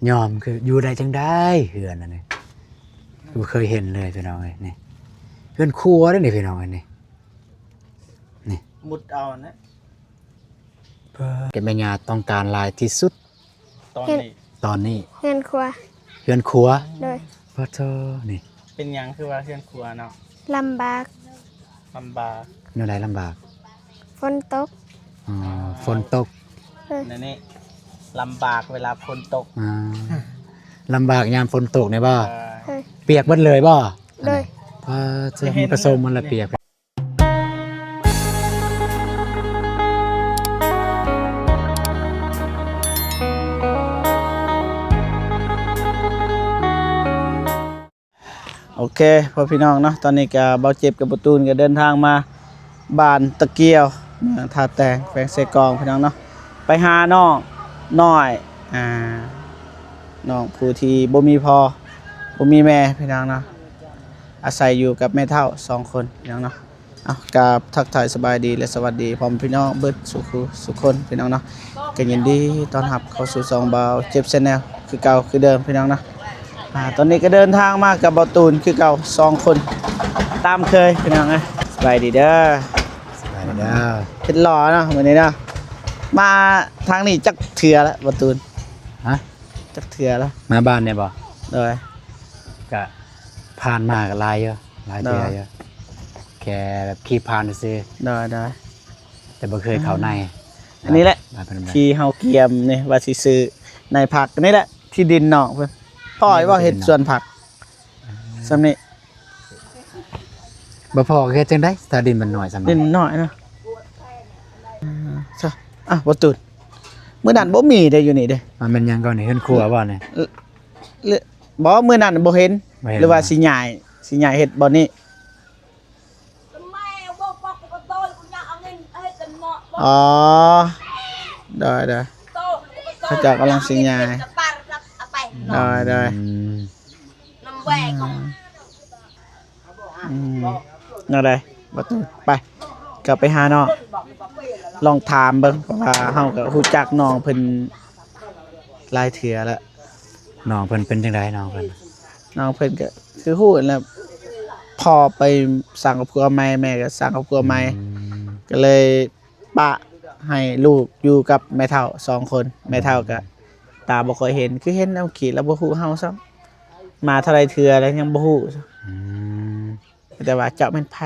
ຍອມ ຄືຢູ່ໄດ້ຈັ່ງໃດເຮືອນອັນນີ້ ບໍ່ເຄີຍເຫັນເລີຍພີ່ນ້ອງເອີຍ. ນີ້ເຮືອນຄົວເດ້ນີ້ພີ່ນ້ອງເອີຍ ນີ້ ນີ້ ມຸດເອົານະ. ເອີ ແມ່ຍ່າຕ້ອງການຫຼາຍທີ່ສຸດຕອນນີ້ ຕອນນີ້ ເຮືອນຄົວ ເຮືອນຄົວ. ໂດຍ ປະໂທ ນີ້ ເປັນຫຍັງຄືວ່າເຮືອນຄົວເນາະ? ລຳບາກ ລຳບາກ ແນວໃດລຳບາກ? ຝົນຕົກ ອໍ ຝົນຕົກ ເອີ ແນວນີ້ລຳບາກເວລາຝົນຕົກ. ອ່າ ລຳບາກຍາມຝົນຕົກນີ້ບໍ່? ເອີ ເອີ ປຽກເບິດເລີຍບໍ່? ໂດຍ ປະໂທ ມັນກະສົມມັນລະປຽກ. ໂອເຄ ພໍ່ພີ່ນ້ອງເນາະ ຕອນນີ້ກະບ່າວເຈັບກັບບ່າວຕູນກະເດີນທາງມາບ້ານຕະກຽວ ເມືອງທ່າແຕງ ແຂວງເຊກອງ ພີ່ນ້ອງເນາະ ໄປຫານ້ອງນ້ອຍ ອ່າ ນ້ອງຜູ້ທີ່ບໍ່ມີພໍ່ບໍ່ມີແມ່ ພີ່ນ້ອງເນາະ ອາໄສຢູ່ກັບແມ່ເຖົ້າສອງຄົນ ພີ່ນ້ອງເນາະ. ເອົາ ກາບທັກທາຍສະບາຍດີ ແລະ ສະຫວັດດີພໍ່ແມ່ພີ່ນ້ອງເບິດສູ່ຄູ່ສູ່ຄົນ ພີ່ນ້ອງເນາະ ກໍຍິນດີຕ້ອນຮັບເຂົ້າສູ່ຊ່ອງບ່າວເຈັບ Channel ຄືເກົ່າຄືເດີມ ພີ່ນ້ອງເນາະ. ອ່າ ຕອນນີ້ກໍເດີນທາງມາກັບບ່າວຕູນຄືເກົ່າ ສອງຄົນຕາມເຄີຍ ພີ່ນ້ອງເອີຍ. ສະບາຍດີເດີ ສະບາຍດີເດີ ເຮັດຫຼໍ່ເນາະມື້ນີ້ເນາະ. ມາທາງນີ້ຈັກເທື່ອລະບ່າວຕູນ? ຮະ? ຈັກເທື່ອລະ? ມາບ້ານນີ້ບໍ່? ໂດຍ ກະຜ່ານມາກະຫຼາຍຢູ່ ຫຼາຍເທື່ອຢູ່ ແຄ່ແບບຂີ່ຜ່ານຊື່ໆ. ໂດຍໆ ແຕ່ບໍ່ເຄີຍເຂົ້າໃນ. ອັນນີ້ແຫຼະທີ່ເຮົາກຽມນີ້ວ່າຊິຊື້ໃນຜັກ ອັນນີ້ແຫຼະທີ່ດິນນ້ອງເພິ່ນ ພໍ່ໃຫ້ບໍ່ເຮັດສວນຜັກ ສ່ຳນີ້. ບໍ່ພໍກໍເຮັດຈັ່ງໃດ ຖ້າດິນມັນໜ້ອຍສ່ຳນີ້ ດິນມັນໜ້ອຍເນາະ. ອ່າ ຊະ ອ່ະ ບໍ່ຕູນ ມື້ນັ້ນບໍ່ມີເດ້ຢູ່ນີ້ເດ້. ມັນແມ່ນຫຍັງກ່ອນນີ້? ເຮືອນຄົວບໍ່ນີ້? ເອີ ບໍ່ ມື້ນັ້ນບໍ່ເຫັນ ບໍ່ເຫັນ ຫຼືວ່າຊິຍ້າຍ ຊິຍ້າຍເຮັດບ່ອນນີ້? ອໍ ໂດຍໆ ເຂົາເຈົ້າກຳລັງຊິຍ້າຍ ໂດຍໆ. ອືມ ອືມ ແນວໃດ ປະຕູ ໄປ ກັບໄປຫານ້ອງ ລອງຖາມເບິ່ງ ເພາະວ່າເຮົາກໍຮູ້ຈັກນ້ອງເພິ່ນຫຼາຍເທື່ອແລ້ວ. ນ້ອງເພິ່ນເປັນຈັ່ງໃດ ນ້ອງເພິ່ນ? ນ້ອງເພິ່ນກໍຄືຮູ້ຫັ້ນແຫຼະ ພໍ່ໄປສ້າງຄອບຄົວໃໝ່ ແມ່ກໍສ້າງຄອບຄົວໃໝ່ ອືມ ກໍເລີຍ ປະໃຫ້ລູກຢູ່ກັບແມ່ເຖົ້າສອງຄົນ ແມ່ເຖົ້າກະຕາບໍ່ຄ່ອຍເຫັນ ຄືເຫັນແນວຂີ້ລະບໍ່ຮູ້ເຮົາຊ້ຳ ມາເທົ່າໃດເທື່ອລະຍັງບໍ່ຮູ້ຊ້ຳ. ອືມ ແຕ່ວ່າເຈົ້າແມ່ນໃຜ?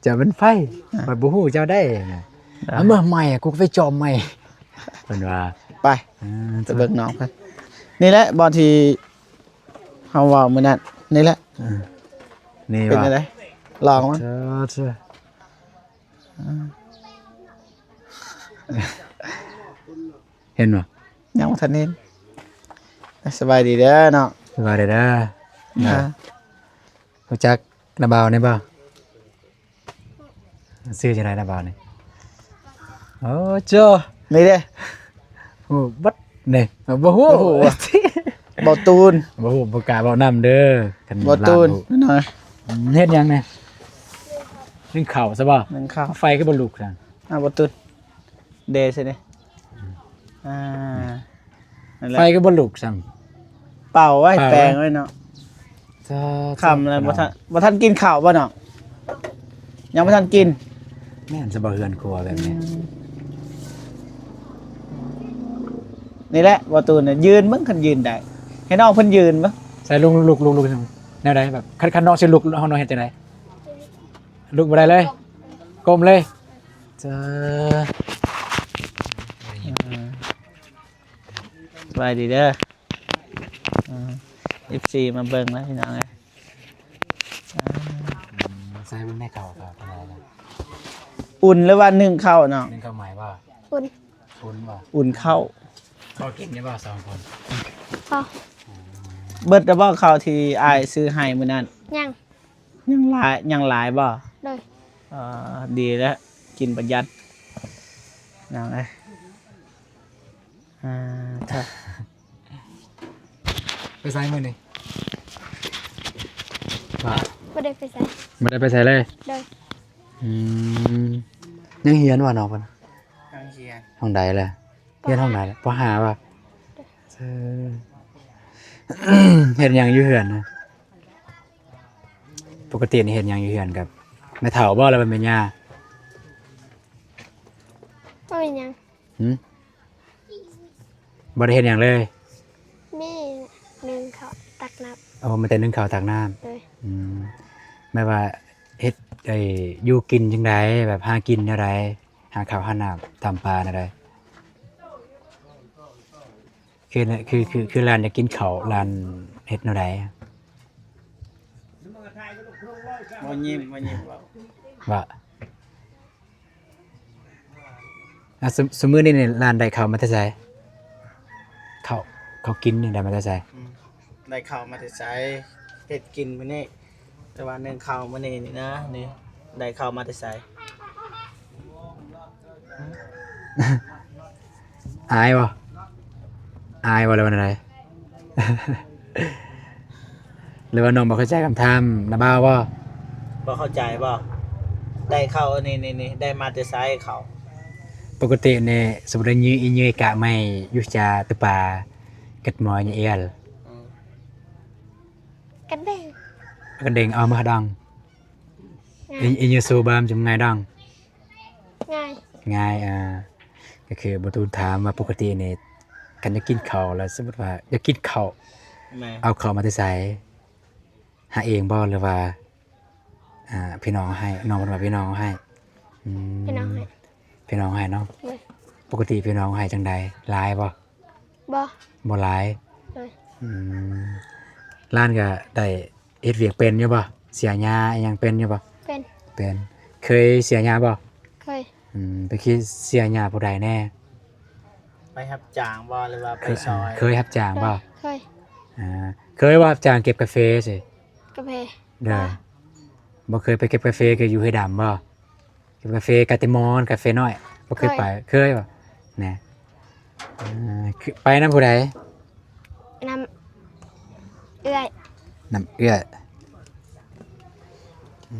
ເຈົ້າແມ່ນໃຜ? ຂ້ອຍບໍ່ຮູ້ເຈົ້າໄດ້ນະ. ເອົາເມືອໃໝ່ ກູກໍໄປຈອມໃໝ່ ເພິ່ນວ່າ. ໄປ ເອີ ໄປເບິ່ງນ້ອງເພິ່ນ ນີ້ແຫຼະບ່ອນທີ່ ເຮົາເວົ້າມື້ນັ້ນນີ້ແຫຼະ. ເອີ ນີ້ ເປັນຈັ່ງໃດ ລອງມັນ ເອີ ເຫັນບໍ່? ຍັງບໍ່ທັນເຫັນ. ສະບາຍດີເດີນ້ອງ ສະບາຍດີເດີ. ອ່າ ຮູ້ຈັກນ້າບ່າວນີ້ບໍ່? ຊື່ຈັ່ງໃດນະບ່າວນີ້? ໂອ້ໂຈ ນີ້ເດ້ ໂອ້ບັດນີ້ ບໍ່ຮູ້ ບໍ່ຮູ້ຫວາ ບ່າວຕູນ ບໍ່ຮູ້ ບໍ່ກ້າເວົ້ານຳເດີ ຄັນບ່າວຕູນ. ເຮັດຫຍັງນີ້? ໜຶ້ງເຂົ້າຊະບໍ່? ໜຶ້ງເຂົ້າ. ໄຟຄືບໍ່ລຸກຊັ້ນ? ອ້າວ ບ່າວຕູນ ເດຊະນີ້ ອ່າ ນັ້ນແຫຼະ ໄຟກໍບໍ່ລຸກຊ້ຳ ເປົ່າໄວ້ ເປົ່າໄວ້ ແປງໄວ້ເນາະ. ສາທຸ ຄ່ຳແລ້ວ ພີ່ນ້ອງ ບໍ່ທັນ ບໍ່ທັນກິນເຂົ້າບໍ່ນ້ອງ? ຍັງບໍ່ທັນກິນ. ແມ່ນຊະບໍ່ ເຮືອນຄົວແບບນີ້? ອືມ ນີ້ແຫຼະ ບໍ່ຕູນນະ ຢືນເບິ່ງ ຄັນຢືນໄດ້ ໃຫ້ນ້ອງເພິ່ນຢືນເບິ່ງ. ໃສ່ ລຸກ ລຸກ ລຸກ ລຸກ ແນວໃດ ແບບ ຄັນ ຄັນນ້ອງຊິລຸກ ນ້ອງເຮັດຈັ່ງໃດ? ລຸກບໍ່ໄດ້ເລີຍ ກົ້ມເລີຍ. ເອີ ສະບາຍດີເດີ ເອັຟຊີມາເບິ່ງແລ້ວພີ່ນ້ອງເອີຍ. ໃສ່ເບິ່ງແນ່ເຂົ້າ ເຂົ້າເປັນໄງນະ? ອຸ່ນຫຼືວ່າໜຶ້ງເຂົ້ານ້ອງ? ໜຶ້ງເຂົ້າໃໝ່ບໍ່? ອຸ່ນ ອຸ່ນບໍ່? ອຸ່ນເຂົ້າ ພໍກິນຢູ່ບໍ່ສອງຄົນ? ພໍ. ເບິດແລ້ວບໍ່ເຂົ້າທີ່ອ້າຍຊື້ໃຫ້ມື້ນັ້ນ? ຍັງ. ຍັງຫຼາຍ ຍັງຫຼາຍບໍ່? ໂດຍ. ເອີ ດີແລ້ວ ກິນປະຢັດ ນ້ອງເອີຍ. ອ່າ ໄປໃສມື້ນີ້? ບໍ່ໄດ້ໄປໃສ ບໍ່ໄດ້ໄປໃສເລີຍ? ໂດຍ. ອືມ ຍັງຮຽນບໍ່ນ້ອງເພິ່ນ? ຍັງຮຽນ. ຫ້ອງໃດລະ? ຮຽນຫ້ອງໃດລະ? ປໍຫ້າ ປະຫ້າ ຫວາ? ເອີ ເຮັດຫຍັງຢູ່ເຮືອນນະ? ປົກກະຕິນີ້ເຮັດຫຍັງຢູ່ເຮືອນ ກັບແມ່ເຖົ້າບໍ່ ຫຼືວ່າແມ່ຍ່າ? ບໍ່ເປັນຫຍັງ. ຫື? ບໍ່ໄດ້ເຮັດຫຍັງເລີຍ? ມີໜຶ້ງເຂົ້າຕັກນ້ຳ. ໂອ້ ມີແຕ່ໜຶ້ງເຂົ້າຕັກນ້ຳ. ໂດຍ. ອືມ ແບບວ່າເຮັດ ໄອ້ ຢູ່ກິນຈັ່ງໃດ? ແບບຫາກິນແນວໃດ? ຫາເຂົ້າຫານ້ຳຕຳປາແນວໃດ? ຄື ຄື ຄື ຄືຫຼານຢາກກິນເຂົ້າ ຫຼານເຮັດແນວໃດ? ບໍ່ຍິ້ມ ບໍ່ຍິ້ມ ເວົ້າ ວ່າ ອ່ະ ຊຸ ຊຸມື້ນີ້ນີ້ຫຼານໄດ້ເຂົ້າມາແຕ່ໃສ? ເຂົ້າ ເຂົ້າກິນນີ້ໄດ້ມາແຕ່ໃສ? ອືມ ໄດ້ເຂົ້າມາແຕ່ໃສ? ເຮັດກິນມື້ນີ້ ແຕ່ວ່າໜຶ້ງເຂົ້າມື້ນີ້ນີ້ນະ ນີ້ໄດ້ເຂົ້າມາແຕ່ໃສ? ອາຍບໍ່? ອາຍບໍ່ ຫຼືວ່າແນວໃດ? ຫຼືວ່ານ້ອງບໍ່ເຂົ້າໃຈຄຳຖາມນ້າບ່າວບໍ່? ບໍ່ເຂົ້າໃຈບໍ່? ໄດ້ເຂົ້າ ນີ້ ນີ້ ນີ້ ໄດ້ມາແຕ່ໃສເຂົ້າ? ປົກກະຕິນີ້ ສົມມຸດວ່າຍື້ອີເຍກະໄມ້ຢູຈາຕະປາ ກັດມອຍເອລ ອືມ ກັນເດັງ ກັນເດັງ ເອົາມາດອງ ງ່າຍ ອີ ອີຍູຊູບາມຈຸມງ່າຍດອງ ງ່າຍ ງ່າຍ ອ່າ ກໍຄືບໍ່ຕູນຖາມວ່າປົກກະຕິນີ້ ຄັນຢາກກິນເຂົ້າ ແລ້ວສົມມຸດວ່າຢາກກິນເຂົ້າ ແມ່ນ ເອົາເຂົ້າມາແຕ່ໃສ? ຫາເອງບໍ່ ຫຼືວ່າ ອ່າ ພີ່ນ້ອງເອົາໃຫ້? ນ້ອງເພິ່ນວ່າພີ່ນ້ອງເອົາໃຫ້. ອືມ ພີ່ນ້ອງໃຫ້ ພີ່ນ້ອງໃຫ້ເນາະ. ໂດຍ. ປົກກະຕິພີ່ນ້ອງໃຫ້ຈັ່ງໃດ? ຫຼາຍບໍ່? ບໍ່ ບໍ່ຫຼາຍ. ໂດຍ. ອືມ ຫຼານກໍໄດ້ເຮັດວຽກເປັນຢູ່ບໍ່? ເສຍຫຍ້າອີ່ຫຍັງເປັນຢູ່ບໍ່? ເປັນ ເປັນ. ເຄີຍເສຍຫຍ້າບໍ່? ເຄີຍ. ອືມ ໄປເສຍຫຍ້າຜູ້ໃດແດ່? ໄປຮັບຈ້າງບໍ່ ຫຼືວ່າໄປຊ່ອຍ? ເຄີຍຮັບຈ້າງບໍ່? ເຄີຍ ເຄີຍ. ອ່າ ເຄີຍບໍ່ຮັບຈ້າງເກັບກາເຟຊີ້? ກາເຟ ໂດຍ. ບໍ່ ບໍ່ເຄີຍໄປເກັບກາເຟ ຄືຢູ່ຫ້ວຍດຳບໍ່? ເກັບກາເຟກາເຕມອນ ກາເຟນ້ອຍ ບໍ່ເຄີຍໄປ? ເຄີຍ ເຄີຍບໍ່? ແນ່ ເອີ ໄປນຳຜູ້ໃດ? ນຳເອື້ອຍ. ນຳເອື້ອຍ. ອື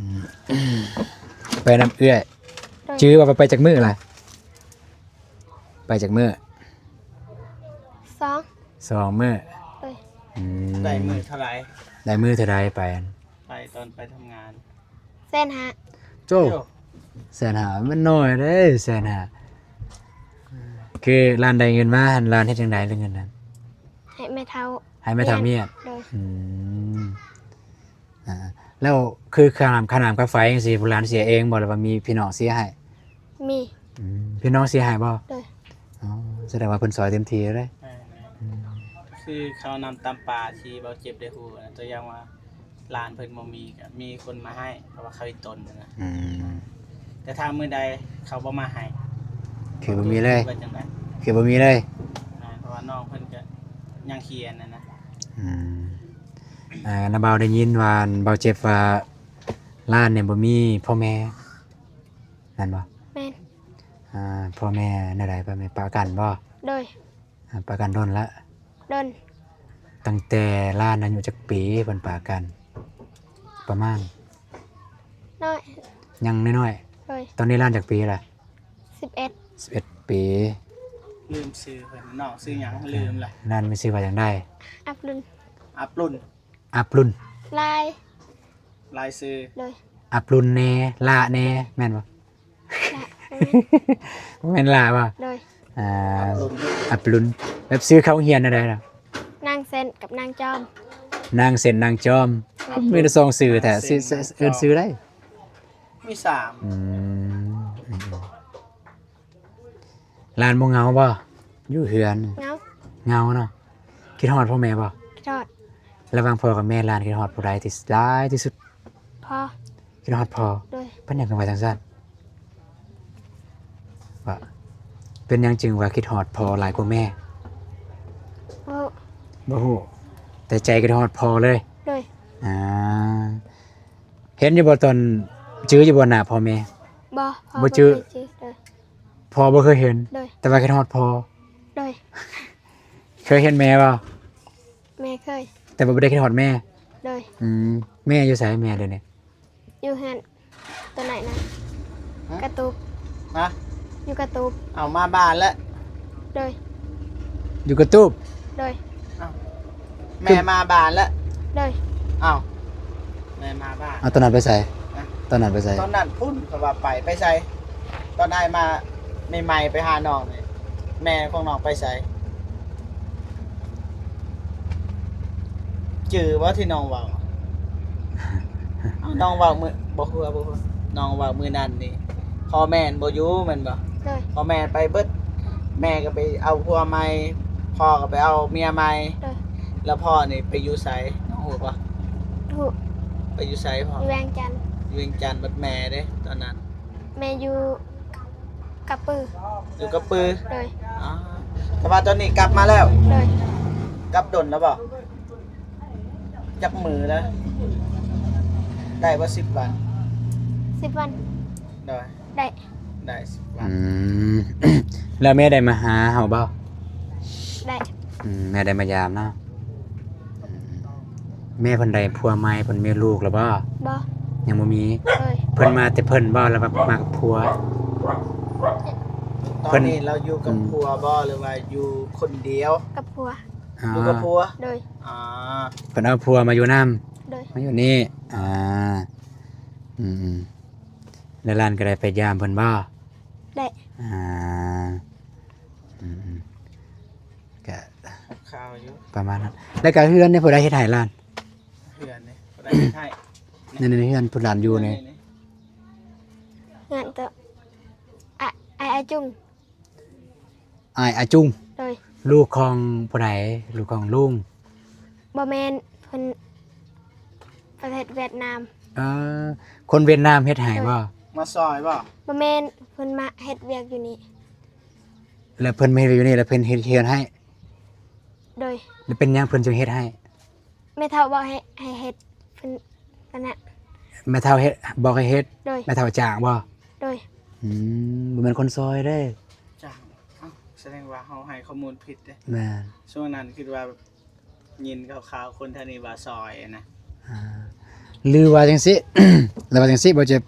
ມ ໄປນຳເອື້ອຍ. ໂດຍ. ຈື່ວ່າໄປຈັກມື້ລະ? ໄປຈັກມື້? ສອງ ສອງມື້. ໂດຍ. ອືມ ໄດ້ມື້ເທົ່າໃດ? ໄດ້ມື້ເທົ່າໃດໄປ? ໄປຕອນໄປທຳງານ ແສນຫ້າ. ໂຈ້ ໂອ້ ແສນຫ້າມັນໜ້ອຍເດ້ ແສນຫ້າ. ຄືຫຼານໄດ້ເງິນມາຫັ້ນ ຫຼານເຮັດຈັ່ງໃດເລື່ອງເງິນນັ້ນ? ໃຫ້ແມ່ເຖົ້າ ໃຫ້ແມ່ເຖົ້າມຽກ. ໂດຍ. ອືມ ອ່າ ແລ້ວຄືຄ່ານ້ຳ ຄ່ານ້ຳຄ່າໄຟຈັ່ງຊີ້ ຫຼານເສຍເອງບໍ່ ຫຼືວ່າມີພີ່ນ້ອງເສຍໃຫ້? ມີ. ອືມ ພີ່ນ້ອງເສຍໃຫ້ບໍ່? ໂດຍ. ອໍ ສະແດງວ່າເພິ່ນຊ່ອຍເຕັມທີ່ເລີຍ. ແມ່ນໆ. ອືມ ຄືເຂົ້ານ້ຳຕຳປາທີ່ເບົາເຈັບໄດ້ຮູ້ນະ ຕົວຢ່າງວ່າ ຫຼານເພິ່ນບໍ່ມີ ກໍມີຄົນມາໃຫ້ ເພາະວ່າເຂົາອີ່ຕົນນະ. ອືມ ແຕ່ຖ້າມື້ໃດເຂົາບໍ່ມາໃຫ້ ຄືບໍ່ມີເລີຍ. ຄິດວ່າຈັ່ງໃດ? ຄືບໍ່ມີເລີຍ. ແມ່ນ ເພາະວ່ານ້ອງເພິ່ນກໍຍັງຮຽນຫັ້ນນະ. ອືມ ອ່າ ນ້າບ່າວໄດ້ຍິນວ່າ ເບົາເຈັບວ່າ ຫຼານນີ້ບໍ່ມີພໍ່ແມ່ ແມ່ນບໍ່? ແມ່ນ. ອ່າ ພໍ່ແມ່ແນວໃດ? ພໍ່ແມ່ປະກັນບໍ່? ໂດຍ. ອ່າ ປະກັນດົນລະ? ດົນ. ຕັ້ງແຕ່ຫຼານອາຍຸຈັກປີເພິ່ນປະກັນ? ປະມານ ນ້ອຍ ຍັງນ້ອຍໆ. ໂດຍ. ຕອນນີ້ຫຼານຈັກປີລະ? ສິບເອັດ. ສິບເອັດປີ. ລືມຊື່ເພິ່ນ ນ້ອງຊື່ຫຍັງ? ລືມລະ. ຫຼານມີຊື່ວ່າຈັ່ງໃດ? ອັບລຸນ. ອັບລຸນ. ອັບລຸນ. ຫຼາຍ ຫຼາຍຊື່. ໂດຍ. ອັບລຸນແດ່ ຫຼ້າແດ່ ແມ່ນບໍ່? ລະ ບໍ່ແມ່ນຫຼ້າບໍ່? ໂດຍ. ອ່າ ອັບລຸນ ອັບລຸນ. ແບບຊື່ເຂົ້າໂຮງຮຽນແນວໃດລະ? ນາງເຊັນກັບນາງຈອມ. ນາງເຊັນ ນາງຈອມ. ໂດຍ. ມີແຕ່ສອງຊື່ແທ້. ນາງເຊັນ ຊື່ ນາງຈອມ ເອີ້ນຊື່ໃດ? ມີສາມ. ອືມ ອືມໆ. ຫຼານບໍ່ເຫງົາບໍ່ ຢູ່ເຮືອນ? ເຫງົາ. ເຫງົາເນາະ. ຄິດຮອດພໍ່ແມ່ບໍ່? ຄິດຮອດ. ລະຫວ່າງພໍ່ກັບແມ່ ຫຼານຄິດຮອດຜູ້ໃດທີ່ຫຼາຍທີ່ສຸດ? ພໍ່. ຄິດຮອດພໍ່. ໂດຍ. ເປັນຫຍັງຄືວ່າຈັ່ງຊັ້ນ? ວ່າ ເປັນຫຍັງຈຶ່ງວ່າຄິດຮອດພໍ່ຫຼາຍກວ່າແມ່? ບໍ່ ບໍ່ຮູ້ ແຕ່ໃຈຄິດຮອດພໍ່ເລີຍ. ໂດຍ. ອ່າ ເຫັນຢູ່ບໍ່ຕອນ ຈື່ຢູ່ບໍ່ໜ້າພໍ່ແມ່? ບໍ່ ພໍ່ ບໍ່ຈື່. ໂດຍ. ພໍ່ບໍ່ເຄີຍເຫັນ. ໂດຍ. ແຕ່ວ່າຄິດຮອດພໍ່. ໂດຍ. ເຄີຍເຫັນແມ່ບໍ່? ແມ່ເຄີຍ. ແຕ່ວ່າບໍ່ໄດ້ຄິດຮອດແມ່. ໂດຍ. ອືມ ແມ່ຢູ່ໃສແມ່ດຽວນີ້? ຢູ່ເຮືອນໂຕໃນນະ. ຮະ? ກະຕູບ. ຮະ? ຢູ່ກະຕູບ. ເອົາມາບ້ານແລ້ວ. ໂດຍ ຢູ່ກະຕູບ ໂດຍ ອ້າວ ແມ່ມາບ້ານແລ້ວ ໂດຍ ອ້າວ ແມ່ມາບ້ານ ອ້າວ ຕອນນັ້ນໄປໃສ? ຮະ? ຕອນນັ້ນໄປໃສ? ຕອນນັ້ນພຸ້ນ ເຂົາວ່າໄປ ໄປໃສ? ຕອນອ້າຍມາໃໝ່ໆ ໄປຫານ້ອງນີ້ ແມ່ຂອງນ້ອງໄປໃສ? ຈື່ບໍ່ທີ່ນ້ອງເວົ້າ? ເອົ້າ ນ້ອງເວົ້າມື້ ບໍ່ຮູ້ ບໍ່ຮູ້ ນ້ອງເວົ້າມື້ນັ້ນນີ້ ພໍ່ແມ່ບໍ່ຢູ່ແມ່ນບໍ່? ໂດຍ ພໍ່ແມ່ໄປເບິດ ແມ່ກໍໄປເອົາຜົວໃໝ່ ພໍ່ກໍໄປເອົາເມຍໃໝ່ ໂດຍ ແລ້ວພໍ່ນີ້ໄປຢູ່ໃສ ນ້ອງຮູ້ບໍ່? ຮູ້ ໄປຢູ່ໃສພໍ່? ຢູ່ວຽງຈັນ ຢູ່ວຽງຈັນ ບັດແມ່ເດ້ຕອນນັ້ນ? ແມ່ຢູ່ ກັບປື ຢູ່ກັບປື ໂດຍ ອາ ແຕ່ວ່າຕອນນີ້ກັບມາແລ້ວ ໂດຍ ກັບດົນແລ້ວບໍ່? ຈັກມື້ແລ້ວ? ໄດ້ບໍ່ສິບວັນ? ສິບວັນ ໂດຍ ໄດ້ ໄດ້ສິບວັນ ອືມ ແລ້ວແມ່ໄດ້ມາຫາເຮົາບໍ່? ໄດ້ ອືມ ແມ່ໄດ້ມາຢາມເນາະ ອືມ ແມ່ເພິ່ນໄດ້ຜົວໃໝ່ ເພິ່ນມີລູກແລ້ວບໍ່? ບໍ່ ຍັງບໍ່ມີ ໂດຍ ເພິ່ນມາແຕ່ເພິ່ນບໍ່ ຫຼືວ່າມາກັບຜົວ? ຕອນນີ້ລາວຢູ່ກັບ ອືມ ຜົວບໍ່ ຫຼືວ່າຢູ່ຄົນດຽວ? ກັບຜົວ ອໍ ຢູ່ກັບຜົວ ໂດຍ ອາ ເພິ່ນເອົາຜົວມາຢູ່ນຳ ໂດຍ ມາຢູ່ນີ້ ອາ ອືມໆ ແລ້ວຫຼານກໍໄດ້ໄປຢາມເພິ່ນບໍ່? ໄດ້ ອາ ອືມໆ ກະ ຄາວຢູ່ ປະມານນັ້ນ ແລ້ວກະເຮືອນນີ້ຜູ້ໃດເຮັດໃຫ້ຫຼານ? ເຮືອນນີ້ຜູ້ໃດເຮັດໃຫ້? ນີ້ໆ ເຮືອນຜູ້ຫຼານຢູ່ນີ້ ນີ້ໆ ເຮືອນໂຕ ອາ ອາ ອາຈຸງ ອ້າຍອາຈຸງ ໂດຍ ລູກຂອງຜູ້ໃດ? ລູກຂອງລຸງ? ບໍ່ແມ່ນ ເພິ່ນປະເທດຫວຽດນາມ ເອີ ຄົນຫວຽດນາມເຮັດໃຫ້ບໍ່? ໂດຍ ມາຊ່ອຍບໍ່? ບໍ່ແມ່ນ ເພິ່ນມາເຮັດວຽກຢູ່ນີ້ ແລ້ວເພິ່ນມາເຮັດວຽກຢູ່ນີ້ ແລ້ວເພິ່ນເຮັດເຮືອນໃຫ້? ໂດຍ ແລ້ວເປັນຫຍັງເພິ່ນຈຶ່ງເຮັດໃຫ້? ແມ່ເຖົ້າບອກໃຫ້ ໃຫ້ເຮັດ ເພິ່ນ ອັນນັ້ນ ແມ່ເຖົ້າເຮັດ ບອກໃຫ້ເຮັດ ໂດຍ ແມ່ເຖົ້າຈ້າງບໍ່? ໂດຍ ອືມ ບໍ່ແມ່ນຄົນຊ່ອຍເດ້ ຈ້າງ ເອົ້າ ສະແດງວ່າເຮົາໃຫ້ຂໍ້ມູນຜິດເດ້ ແມ່ນ ຊ່ວງນັ້ນຄິດວ່າແບບ ຍິນຂ່າວໆ ຄົນແຖວນີ້ວ່າຊ່ອຍນະ ອ່າ ຫຼືວ່າຈັ່ງຊີ້ ຫຼືວ່າຈັ່ງຊີ້ ບໍ່ເຈັບ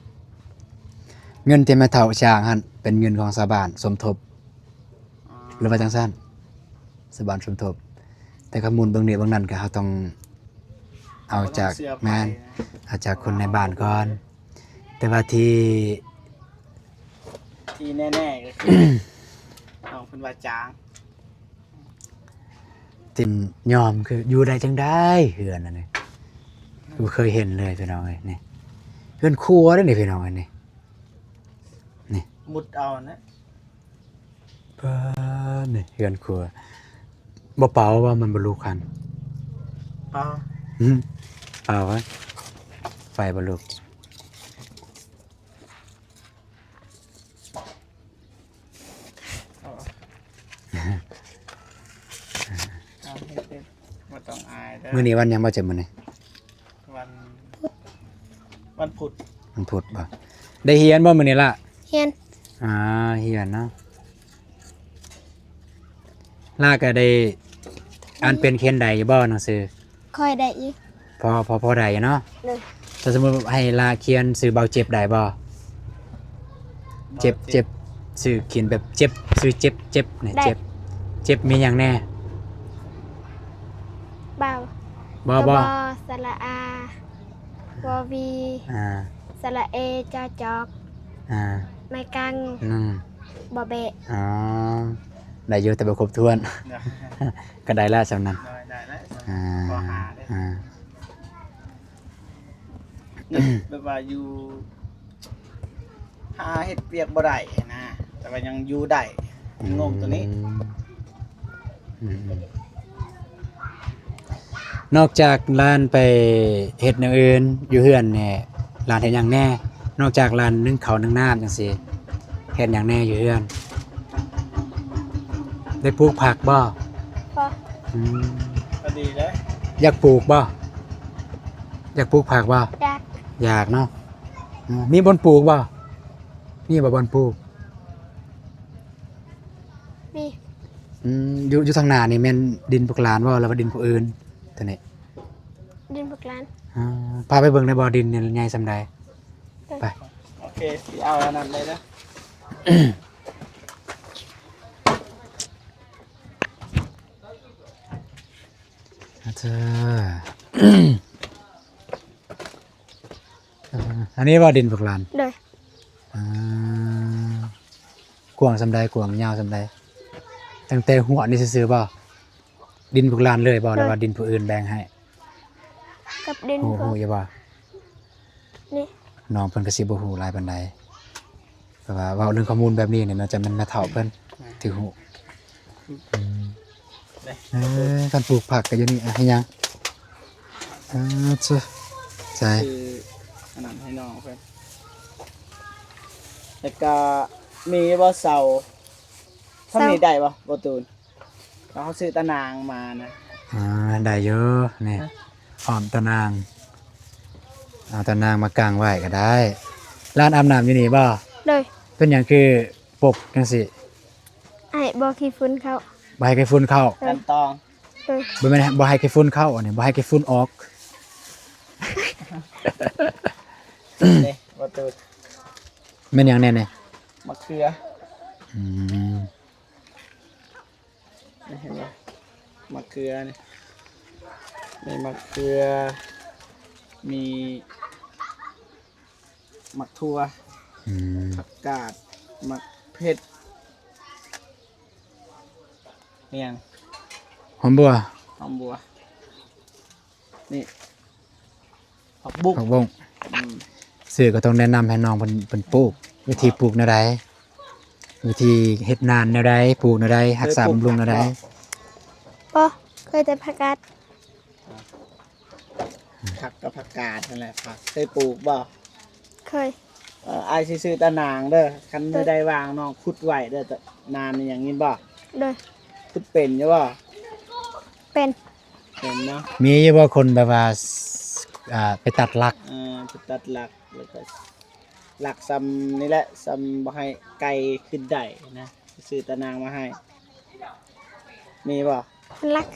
ເງິນທີ່ແມ່ເຖົ້າຈ້າງຫັ້ນ ເປັນເງິນຂອງຊາວບ້ານສົມທົບ ອໍ ຫຼືວ່າຈັ່ງຊັ້ນ? ສະບານສົມທົບ ແຕ່ຂໍ້ມູນເບື້ອງນີ້ເບື້ອງນັ້ນກໍເຮົາຕ້ອງເອົາຈາກ ແມ່ນ ເອົາຈາກຄົນໃນບ້ານກ່ອນ ແຕ່ວ່າທີ່ ທີ່ແນ່ໆ ກໍຄື ນ້ອງເພິ່ນວ່າຈ້າງ ເຕັມຍອມ ຄືຢູ່ໄດ້ຈັ່ງໃດເຮືອນອັນນີ້ ບໍ່ເຄີຍເຫັນເລີຍພີ່ນ້ອງເອີຍ ນີ້ ເຮືອນຄົວເດ້ນີ້ພີ່ນ້ອງເອີຍ ນີ້ ນີ້ ມຸດເອົານະ ປາດ ນີ້ເຮືອນຄົວ ບໍ່ເປົ່າບໍ່ ມັນບໍ່ລຸກຫັ້ນ ເປົ່າ ຫືມ ເປົ່າຫວະ ໄຟບໍ່ລຸກ ເອົາ ເອົາ ເຮັດ ເຮັດ ບໍ່ຕ້ອງອາຍເດີ ມື້ນີ້ວັນຫຍັງ ບໍ່ເຈັບ ມື້ນີ້? ວັນ ວັນພຸດ ວັນພຸດບໍ່? ໄດ້ຮຽນບໍ່ມື້ນີ້ລະ? ຮຽນ ອ່າ ຮຽນເນາະ ລະກະໄດ້ອ່ານເປັນຂຽນໄດ້ຢູ່ບໍ່ໜັງສື? ຄ່ອຍໄດ້ຢູ່ ພໍ ພໍ ພໍໄດ້ຢູ່ເນາະ ໂດຍ ຖ້າສົມມຸດໃຫ້ລະຂຽນຊື່ເບົາເຈັບໄດ້ບໍ່? ເຈັບ ເຈັບ ຊື່ຂຽນແບບເຈັບ ຊື່ເຈັບ ເຈັບນີ້ ເຈັບ ເຈັບມີຫຍັງແດ່? ເບົາ ບໍ່ ບໍ່ ບໍ່ ສະຫຼະອາ ວໍວີ ອ່າ ສະຫຼະເອ ຈອຈອກ ອ່າ ໄມ້ກັງ ອືມ ບໍ່ແບະ ອໍ ໄດ້ຢູ່ ແຕ່ບໍ່ຄົບຖ້ວນ ກໍໄດ້ລະສ່ຳນັ້ນ ໄດ້ ໄດ້ລະ ອ່າ ພໍຫາເດ້ ອ່າ ແບບວ່າຢູ່ ຫາເຮັດວຽກບໍ່ໄດ້ນະ ແຕ່ວ່າຍັງຢູ່ໄດ້ ອືມ ງົງໂຕນີ້ ອືມ ນອກຈາກຫຼານໄປເຮັດແນວອື່ນຢູ່ເຮືອນນີ້ ຫຼານເຮັດຫຍັງແດ່? ນອກຈາກຫຼານໜຶ້ງເຂົ້າໜຶ້ງນ້ຳຈັ່ງຊີ້ ເຮັດຫຍັງແດ່ຢູ່ເຮືອນ? ໄດ້ປູກຜັກບໍ່? ບໍ່ ອືມ ກໍດີເດ້ ຢາກປູກບໍ່? ຢາກປູກຜັກບໍ່? ຢາກ ຢາກເນາະ ອືມ ມີບ່ອນປູກບໍ່? ມີບໍ່ບ່ອນປູກ? ມີ ອືມ ຢູ່ ຢູ່ທາງໜ້ານີ້ແມ່ນດິນພວກຫຼານບໍ່ ຫຼືວ່າດິນຜູ້ອື່ນ? ໂຕນີ້ ດິນພວກຫຼານ ອ່າ ພາໄປເບິ່ງໄດ້ບໍ່? ດິນນີ້ໃຫຍ່ສ່ຳໃດ? ໄປ ໄປ ໂອເຄ ຊິເອົາອັນນັ້ນເລີຍເດີ ອືມ. ເຈົ້າ ອັນນີ້ບໍ່ດິນພວກຫຼານ? ໂດຍ. ອ່າ ກວ້າງສ່ຳໃດ? ກວ້າງຍາວສ່ຳໃດ? ຕັ້ງແຕ່ຫົວນີ້ຊື່ໆບໍ່? ດິນພວກຫຼານເລີຍບໍ່? ໂດຍ. ຫຼືວ່າດິນຜູ້ອື່ນແບ່ງໃຫ້? ກັບດິນ ຮູ້ ພວກ ຮູ້ຢູ່ບໍ່? ນີ້ ນ້ອງເພິ່ນກໍຊິບໍ່ຮູ້ຫຼາຍປານໃດ ເພາະວ່າເວົ້າເລື່ອງຂໍ້ມູນແບບນີ້ນີ້ ໜ້າຈະແມ່ນແມ່ເຖົ້າເພິ່ນ ອ່າ ທີ່ຮູ້. ອືມ ເອີ ຄັນປູກຜັກກໍຢູ່ນີ້ ອ່ະ ເຮັດຫຍັງ? ເອີ ໃສ່ ໃສ່ ຊື້ອັນນັ້ນໃຫ້ນ້ອງເພິ່ນ ແລ້ວກໍມີບໍ່ເສົາ? ເສົາ ທາງນີ້ໄດ້ບໍ່ ບໍ່ຕູນ? ເຮົາຊື້ຕາໜ່າງມານະ. ອ່າ ໄດ້ຢູ່ນີ້ ຮະ ອ້ອມຕາໜ່າງ ເອົາຕາໜ່າງມາກາງໄວ້ກໍໄດ້. ຮ້ານອາບນ້ຳຢູ່ນີ້ບໍ່? ໂດຍ. ເປັນຫຍັງຄືປົກຈັ່ງຊີ້? ໃຫ້ບໍ່ຂີ້ຝຸ່ນເຂົ້າ. ບໍ່ໃຫ້ຂີ້ຝຸ່ນເຂົ້າ? ໂດຍ. ກັນຕອງ. ໂດຍ. ບໍ່ແມ່ນບໍ່ໃຫ້ຂີ້ຝຸ່ນເຂົ້າ ອັນນີ້ບໍ່ໃຫ້ຂີ້ຝຸ່ນອອກ. ນີ້ ບໍ່ຕູນ ແມ່ນຫຍັງແນ່ນີ້? ມະເຂືອ. ອືມ. ນີ້ເຫັນບໍ່? ມະເຂືອນີ້ ມີມະເຂືອ ມີໝາກຖົ່ວ ອືມ ຜັກກາດ ໝາກເຜັດ ອີຫຍັງ? ຫອມບົວ ຫອມບົວ. ນີ້ ຜັກບຸ້ງ ຜັກບຸ້ງ. ອືມ ເສືອກໍຕ້ອງແນະນຳໃຫ້ນ້ອງເພິ່ນ ເພິ່ນປູກ ວິທີປູກແນວໃດ? ວິທີເຮັດນານແນວໃດ? ປູກແນວໃດ? ຮັກສາບຳລຸງແນວໃດ? ບໍ່ ເຄີຍແຕ່ຜັກກາດ. ຜັກກັບຜັກກາດນັ້ນແຫຼະ ຜັກເຄີຍປູກບໍ່? ເຄີຍ. ເອີ ອ້າຍຊິຊື້ຕາໜ່າງເດີ ຄັນມື້ໃດວ່າງນ້ອງຂຸດໄວ້ເດີ ຕາໜ່າງນີ້ຫຍັງຍິນບໍ່? ໂດຍ. ຂຸດເປັນຢູ່ບໍ່? ເປັນ. ເປັນເນາະ. ມີຢູ່ບໍ່ຄົນແບບວ່າ ອ່າ ໄປຕັດຫຼັກ? ເອີ ໄປຕັດຫຼັກ ແລ້ວກໍຫຼັກສ່ຳນີ້ແຫຼະ ສ່ຳບໍ່ໃຫ້ໄກ່ຂຶ້ນໄດ້ນະ ຊື້ຕາໜ່າງມາໃຫ້. ມີບໍ່? ຫຼັກ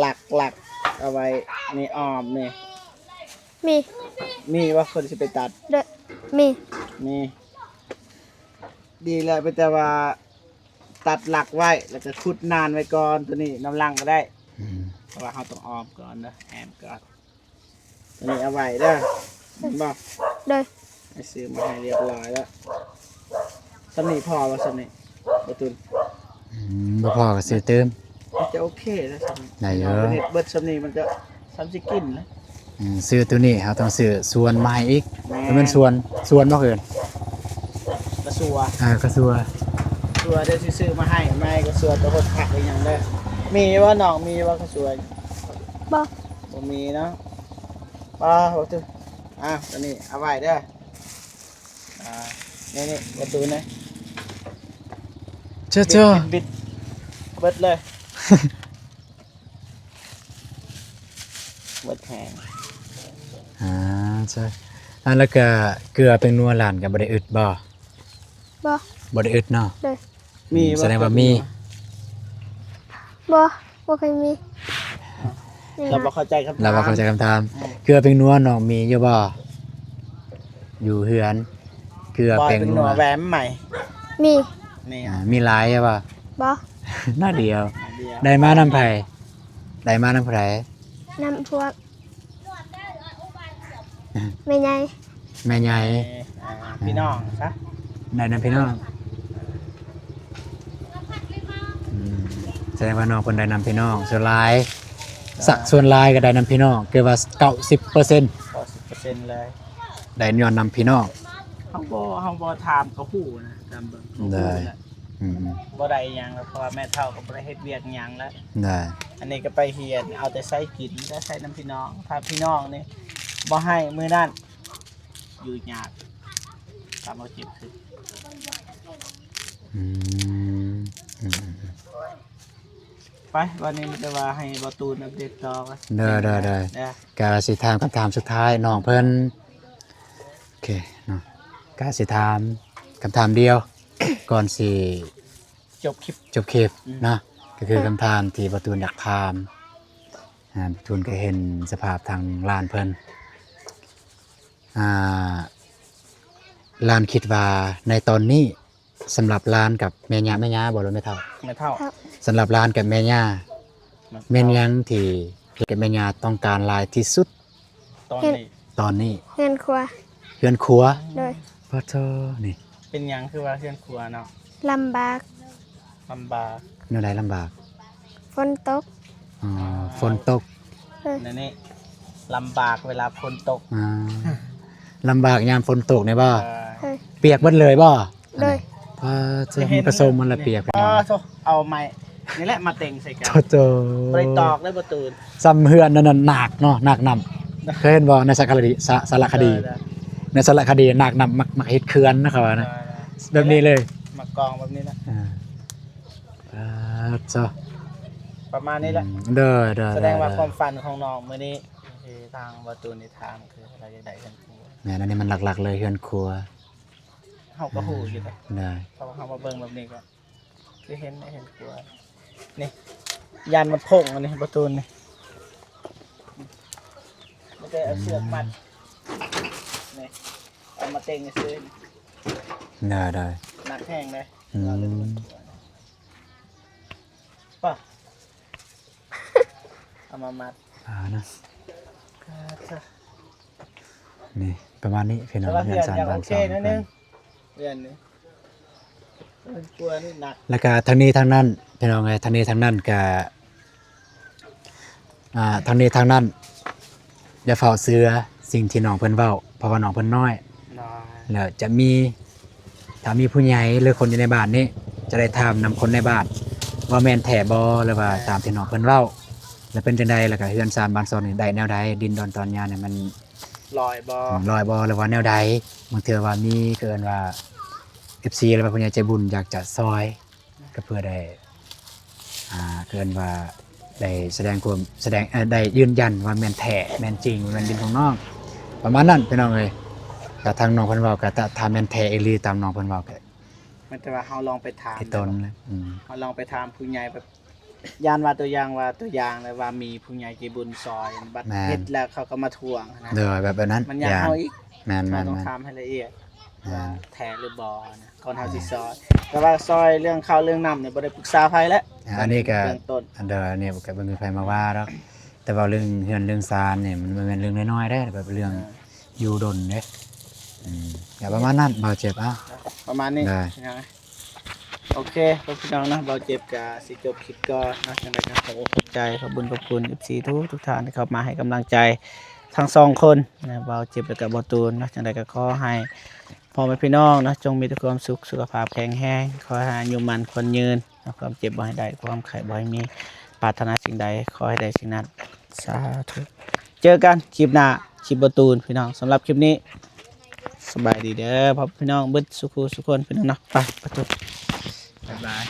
ຫຼັກ ຫຼັກ ເອົາໄວ້ນີ້ອ້ອມນີ້. ມີ. ມີບໍ່ຄົນຊິໄປຕັດ? ໂດຍ ມີ. ມີ. ດີແລ້ວ ມີແຕ່ວ່າຕັດຫຼັກໄວ້ ແລ້ວກໍຂຸດນານໄວ້ກ່ອນ ຕົວນີ້ນຳຫຼັງກໍໄດ້. ອືມ ເພາະວ່າເຮົາຕ້ອງອ້ອມກ່ອນເດີ ແອ້ມກ່ອນ. ອັນນີ້ເອົາໄວ້ເດີ ເຫັນບໍ່? ໂດຍ. ໄດ້ຊື້ມາໃຫ້ຮຽບຮ້ອຍແລ້ວ. ສ່ຳນີ້ພໍບໍ່? ສ່ຳນີ້ບໍ່ຕຸນ? ອືມ ບໍ່ພໍກໍຊື້ຕື່ມ. ມັນຈະໂອເຄແລ້ວສ່ຳນີ້. ໄດ້ຢູ່. ເຮົາເຮັດເບິດສ່ຳນີ້ມັນກໍສ່ຳຊິກິນແລ້ວ. ອືມ ຊື້ຕົວນີ້ເຮົາຕ້ອງຊື້ສວນມາໃຫ້ອີກ. ແມ່ນ. ບໍ່ແມ່ນສວນ ສວນບໍ່ເອີ້ນ? ກະຊວ. ເອີ ກະຊວ. ກະຊວເດີ ຊິຊື້ມາໃຫ້ໃໝ່ ກະຊວ ຕະຫົດຜັກອີ່ຫຍັງເດີ. ມີບໍ່ນ້ອງ? ມີບໍ່ກະຊວ? ບໍ່. ບໍ່ມີເນາະ. ປ້າ ບໍ່ຖືກ. ອ່າ ຕົວນີ້ເອົາໄວ້ເດີ. ອ່າ ນີ້ໆ ປະຕູນີ້ ເຈົ້າໆ ບິດ ບິດເບິດເລີຍ ເບິດແຮງ. ອ່າ ເຈົ້າ. ອ່າ ແລ້ວກະເກືອແປ້ງນົວຫຼານກະບໍ່ໄດ້ອຶດບໍ່? ບໍ່. ບໍ່ໄດ້ອຶດເນາະ. ໂດຍ. ມີ ອືມ ບໍ່? ສະແດງວ່າມີ. ບໍ່ ບໍ່ເຄີຍມີ. ລາວບໍ່ເຂົ້າໃຈຄຳຖາມ ລາວບໍ່ເຂົ້າໃຈຄຳຖາມ. ອືມ ເກືອແປ້ງນົວນ້ອງມີຢູ່ບໍ່? ຢູ່ເຮືອນ ເກືອແປ້ງນົວ ແວ້ມໃໝ່ ມີ. ມີ. ອ່າ ມີຫຼາຍບໍ່? ບໍ່. ໜ້ອຍດຽວ. ໜ້ອຍດຽວ. ໄດ້ມານຳໃຜ? ໄດ້ມານຳໃຜ? ນຳພວກ ແມ່ໃຫຍ່. ແມ່ໃຫຍ່. ເອີ ອ່າ ພີ່ນ້ອງຊະ ໄດ້ນຳພີ່ນ້ອງ. ອືມ ສະແດງວ່ານ້ອງເພິ່ນໄດ້ນຳພີ່ນ້ອງສ່ວນຫຼາຍ. ສະ ສ່ວນຫຼາຍກໍໄດ້ນຳພີ່ນ້ອງ ເກືອບວ່າເກົ້າສິບເປີເຊັນ ເກົ້າສິບເປີເຊັນເລີຍ ໄດ້ຍ້ອນນຳພີ່ນ້ອງ. ເຮົາບໍ່ ເຮົາບໍ່ຖາມກໍຮູ້ນະ ຕາມເບິ່ງກໍຮູ້ແຫຼະ. ອືມ ບໍ່ໄດ້ຫຍັງ ເພາະວ່າແມ່ເຖົ້າກໍບໍ່ໄດ້ເຮັດວຽກຫຍັງແລ້ວ. ໄດ້. ອັນນີ້ກໍໄປຮຽນເອົາແຕ່ໃຊ້ກິນ ໄດ້ໃຊ້ນຳພີ່ນ້ອງ. ຖ້າພີ່ນ້ອງນີ້ບໍ່ໃຫ້ມື້ນັ້ນ ຢູ່ຍາກ ຕາມເອົາເຈັບຄື. ອືມ ອືມ ໄປ ວັນນີ້ມີແຕ່ວ່າໃຫ້ບໍ່ຕູນອັບເດດຕໍ່. ເດີ ເດີ ເດີ ເດີ. ກະຊິຖາມຄຳຖາມສຸດທ້າຍນ້ອງເພິ່ນ. ໂອເຄເນາະ ກະຊິຖາມຄຳຖາມດຽວ ກ່ອນຊິຈົບຄລິບ ຈົບຄລິບ ອືມ ເນາະ. ກໍຄື ເອີ ຄຳຖາມທີ່ບໍ່ຕູນຢາກຖາມ. ອ່າ ບໍ່ຕູນກໍເຫັນສະພາບທາງຫຼານເພິ່ນ. ອ່າ ຫຼານຄິດວ່າໃນຕອນນີ້ ສຳລັບຫຼານກັບແມ່ຍ່າ ແມ່ຍ່າບໍ່ ຫຼືແມ່ເຖົ້າ? ແມ່ເຖົ້າ. ສຳລັບຫຼານກັບແມ່ຍ່າ ແມ່ນຫຍັງທີ່ແມ່ຍ່າຕ້ອງການຫຼາຍທີ່ສຸດ ຕອນນີ້ ຕອນນີ້? ເຮືອນຄົວ ເຮືອນຄົວ. ໂດຍ. ປະໂທ ນີ້ ເປັນຫຍັງຄືວ່າເຮືອນຄົວເນາະ? ລຳບາກ. ລຳບາກ. ແນວໃດລຳບາກ? ຝົນຕົກ. ອໍ ຝົນຕົກ. ໂດຍ. ແນວນີ້ ລຳບາກເວລາຝົນຕົກ. ອ່າ ລຳບາກຍາມຝົນຕົກນີ້ບໍ່? ໂດຍ. ປຽກເບິດເລີຍບໍ່? ໂດຍ. ປະໂທ ມັນກະສົມມັນລະປຽກ. ອໍ ໂທ້ ເອົາໄມ້ນີ້ແຫຼະມາເຕັງໃສ່ກັນ. ໂທ້ ບໍ່ໄດ້ຕອກເດ້ບໍ່ຕູນ. ຊ່ຳເຮືອນນັ້ນນະ ນາກເນາະ ນາກນ້ຳ. ເຄີຍເຫັນບໍ່ໃນສາລະຄະດີ? ສາ ສາລະຄະດີ. ໂດຍໆ. ໃນສາລະຄະດີນາກນ້ຳມັກ ມັກເຮັດເຂື່ອນນະ ເຂົາວ່ານະ. ໂດຍໆ. ແບບນີ້ເລີຍ ມາກອງແບບນີ້ນະ. ອ່າ ປະໂທ ປະມານນີ້ແຫຼະ. ອືມ ໂດຍໆ. ສະແດງວ່າຄວາມຝັນຂອງນ້ອງມື້ນີ້ ທີ່ທາງບ່າວຕູນໄດ້ຖາມ ຄືລາວຢາກໄດ້ເຮືອນຄົວ. ແມ່ນ ອັນນີ້ມັນຫຼັກໆເລີຍ ເຮືອນຄົວ. ເຮົາກໍຮູ້ຢູ່ເດ້. ອືມ ໄດ້ ເພາະວ່າເຮົາມາເບິ່ງແບບນີ້ກໍຄືເຫັນ ເຫັນກົວ. ນີ້ ຢ້ານມັນໂພງອັນນີ້ ປະຕູນີ້ ມັນຈະເອົາເຊືອກມັດ. ອືມ ນີ້ ເອົາມາເຕັງຊື່. ໄດ້ ໄດ້ ໜັກແຮງເດ້. ອືມ ປະ ເອົາມາມັດ ອ່າ ນະ. ນີ້ ປະມານນີ້ພີ່ນ້ອງ ເຮືອນຊານບ້ານຊ່ອງເພິ່ນ. ເຮືອນນີ້ ເຮືອນຄົວນີ້ໜັກ. ແລ້ວກະທັງນີ້ທັງນັ້ນພີ່ນ້ອງເອີຍ ທັງນີ້ທັງນັ້ນກະ ອ່າ ທັງນີ້ທັງນັ້ນ ຢ່າຟ້າວເຊື່ອສິ່ງທີ່ນ້ອງເພິ່ນເວົ້າ ເພາະວ່ານ້ອງເພິ່ນນ້ອຍ. ນ້ອຍ. ແລ້ວຈະມີ ຖ້າມີຜູ້ໃຫຍ່ ຫຼື ຄົນຢູ່ໃນບ້ານນີ້ ຈະໄດ້ຖາມນຳຄົນໃນບ້ານວ່າແມ່ນແທ້ບໍ່ ຫຼືວ່າຕາມທີ່ນ້ອງເພິ່ນເວົ້າ ແລ້ວເປັນຈັ່ງໃດ ແລ້ວກະເຮືອນຊານບ້ານຊ່ອງນີ້ໄດ້ແນວໃດ ດິນດອນຕອນຫຍ້ານີ້ມັນ ລອຍບໍ່ ອືມ ລອຍບໍ່ ຫຼືວ່າແນວໃດ. ບາງເທື່ອວ່າມີ ເອີ້ນວ່າ ເອັຟຊີ ຫຼືວ່າຜູ້ໃຫຍ່ໃຈບຸນຢາກຈະຊ່ອຍ ກໍເພື່ອໄດ້ ອ່າ ເອີ້ນວ່າໄດ້ສະແດງຄວາມ ສະແດງ ເອີ ໄດ້ຢືນຢັນວ່າແມ່ນແທ້ແມ່ນຈິງ ແມ່ນດິນຂອງນ້ອງ ປະມານນັ້ນພີ່ນ້ອງເອີຍ. ກະທາງນ້ອງເພິ່ນເວົ້າ ກະຖ້າ ຖ້າແມ່ນແທ້ອີ່ຫຼີຕາມນ້ອງເພິ່ນເວົ້າ ກະ ແມ່ນແຕ່ວ່າເຮົາລອງໄປຖາມ ໄອ້ຕົນ ເນາະ ອືມ ເຮົາລອງໄປຖາມຜູ້ໃຫຍ່ແບບ ຢ້ານວ່າຕົວຢ່າງວ່າ ຕົວຢ່າງແລ້ວວ່າມີຜູ້ໃຫຍ່ໃຈບຸນຊ່ອຍ ບັດ ແມ່ນ ເຮັດແລ້ວເຂົາກໍມາທວງນະ. ໂດຍ ແບບ ແບບນັ້ນ ມັນຍາກເຮົາອີກ. ແມ່ນໆໆ ເຮົາຕ້ອງຖາມໃຫ້ລະອຽດ ແມ່ນ ວ່າແທ້ຫຼືບໍ່ນະ ກ່ອນເຮົາຊິຊ່ອຍ. ແມ່ນ ແຕ່ວ່າຊ່ອຍເລື່ອງເຂົ້າເລື່ອງນ້ຳນີ້ບໍ່ໄດ້ປຶກສາໃຜແລ້ວ. ອ່າ ອັນນີ້ກໍ ເບື້ອງຕົ້ນ ອັນ ດຽວ ອັນນີ້ກໍບໍ່ມີໃຜມາວ່າດອກ ແຕ່ເວົ້າເລື່ອງເຮືອນເລື່ອງຊານນີ້ ມັນບໍ່ແມ່ນເລື່ອງນ້ອຍໆເດ້ ແບບເລື່ອງ ອ່າ ຢູ່ດົນເດ້. ອືມ ກໍປະມານນັ້ນ ບ່າວເຈັບ. ເອົ້າ ປະມານນີ້ ໄດ້ ໂອເຄ ພີ່ນ້ອງເນາະ ບ່າວເຈັບກະຊິຈົບຄລິບກ່ອນເນາະ. ຈັ່ງໃດກໍຂໍຂອບໃຈ ຂອບບຸນຂອບຄຸນ ເອັຟຊີ ທຸກໆທ່ານທີ່ເຂົ້າມາໃຫ້ກຳລັງໃຈທັງສອງຄົນນະ ບ່າວເຈັບ ແລ້ວກໍບ່າວຕູນເນາະ. ຈັ່ງໃດກໍຂໍໃຫ້ພໍ່ແມ່ພີ່ນ້ອງເນາະ ຈົ່ງມີແຕ່ຄວາມສຸກ ສຸຂະພາບແຂງແຮງ ຂໍໃຫ້ອາຍຸໝັ້ນຂວັນຍືນເນາະ ຄວາມເຈັບບໍ່ໃຫ້ໄດ້ ຄວາມໄຂ້ບໍ່ໃຫ້ມີ ປາດຖະໜາສິ່ງໃດຂໍໃຫ້ໄດ້ສິ່ງນັ້ນ ສາທຸ. ເຈີກັນຄລິບໜ້າ ຄລິບບ່າວຕູນພີ່ນ້ອງ. ສຳລັບຄລິບນີ້ ສະບາຍດີເດີພໍ່ແມ່ພີ່ນ້ອງເບິດສູ່ຜູ້ສູ່ຄົນພີ່ນ້ອງເນາະ. ໄປ ປະຕູ ບາຍບາຍ.